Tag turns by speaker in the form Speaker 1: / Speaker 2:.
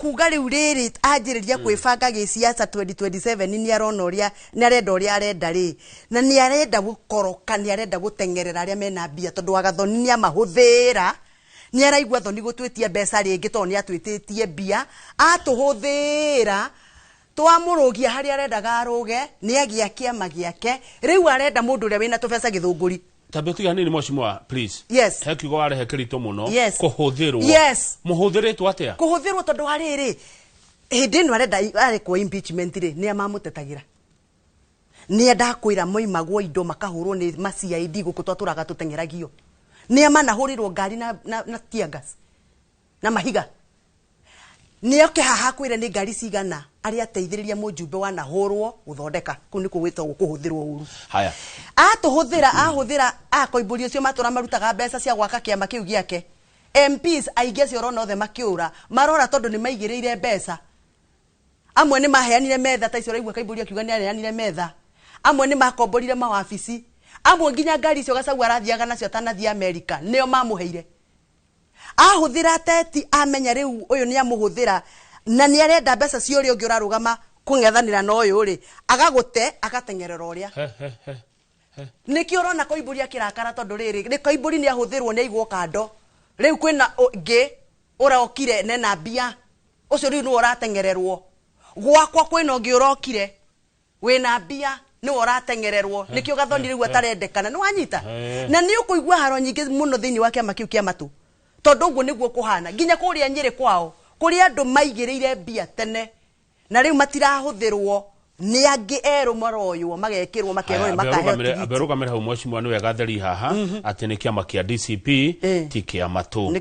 Speaker 1: Kuga rĩu rĩrĩ anjĩrĩria kwĩbanga gĩciaca 2027, nĩ arona ũrĩa nĩ arenda, ũrĩa arenda rĩ, na nĩ arenda gũkoroka, nĩ arenda gũteng'erera arĩa mena mbia, tondũ Wagathoni nĩ amahũthĩra. Nĩ araigua thoni gũtwĩtia mbeca rĩngĩ, tondũ nĩ atwĩtĩtie mbia, atũhũthĩra, twamũrũgia harĩa arendaga arũge. Nĩ agĩa kĩama gĩake, rĩu arenda mũndũ ũrĩa wĩna tũbeca gĩthũngũri.
Speaker 2: Tambe ũtige hanini, mheshimiwa, please.
Speaker 1: Yes.
Speaker 2: He kiugo warehe kĩritũ mũno.
Speaker 1: Yes.
Speaker 2: Kũhũthĩrwo.
Speaker 1: Yes.
Speaker 2: Mũhũthĩrĩtwo atĩa?
Speaker 1: Kũhũthĩrwo tondũ wa rĩrĩ, hĩndĩ ĩno arenda arekwo impeachment rĩ, nĩ amamũtetagĩra, nĩ ndakwĩra moimagwo indo, makahũrwo nĩ ma CID. Gũkũ twatũraga tũteng'eragio, nĩ amanahũrĩrwo ngari na tear gas na mahiga. Nĩ oke haha kwĩre nĩ ngari cigana arĩa ateithĩrĩria mũjumbe wanahũrwo gũthondeka. Kũu nĩkuo gwĩtagwo kũhũthĩrwo ũru.
Speaker 2: Haya.
Speaker 1: Atũhũthĩra, ahũthĩra akoimbũri ũcio, matũra marutaga mbeca cia gwaka kĩama kĩu gĩake. MPs aingĩ acio ũrona othe makĩũra, marora tondũ nĩ maigĩrĩire mbeca. Amwe nĩ maheanire metha ta icio ũraigua Kaimbũri akiuga nĩ aheanire metha, amwe nĩ makomborire mawabici, amwe nginya ngari icio Gacagua arathiaga nacio atanathiĩ Amerika nĩo mamũheire. Ahũthĩra ateti, amenya rĩu ũyũ nĩ amũhũthĩra na nĩ arenda mbeca cia ũrĩa ũngĩ ũrarũgama kũng'ethanĩra na ũyũ rĩ, agagũte, agateng'erera ũrĩa.
Speaker 2: He, he, he.
Speaker 1: Nĩkĩo ũrona Koimbũri akĩrakara, tondũ rĩrĩ, nĩ Koimbũri nĩ ahũthĩrwo, nĩ aigwo kando. Rĩu kwĩna ũngĩ ũrokire nena mbia, ũcio rĩu nĩwe ũrateng'ererwo. Gwakwa kwĩna ũngĩ ũrokire wĩna mbia, nĩwe ũrateng'ererwo. Nĩkĩo Gathoni rĩu atarendekana, nĩ wanyita? Na nĩ ũkũigua haro nyingĩ mũno thĩinĩ wa kĩama kĩu kĩa matũ, tondũ ũguo nĩguo kũhana nginya kũrĩa Nyĩrĩ kwao, kũrĩa andũ maigĩrĩire mbia tene na rĩu matirahũthĩrwo, nĩ angĩ erũ maroywo, magekĩrwo, makerwo nĩ makaheo tigiti.
Speaker 2: Ambe ũrũgamĩre hau, mheshimiwa. Nĩ wega theri haha atĩ nĩ kĩama kĩa DCP, ti kĩa matũ.
Speaker 1: Nĩ.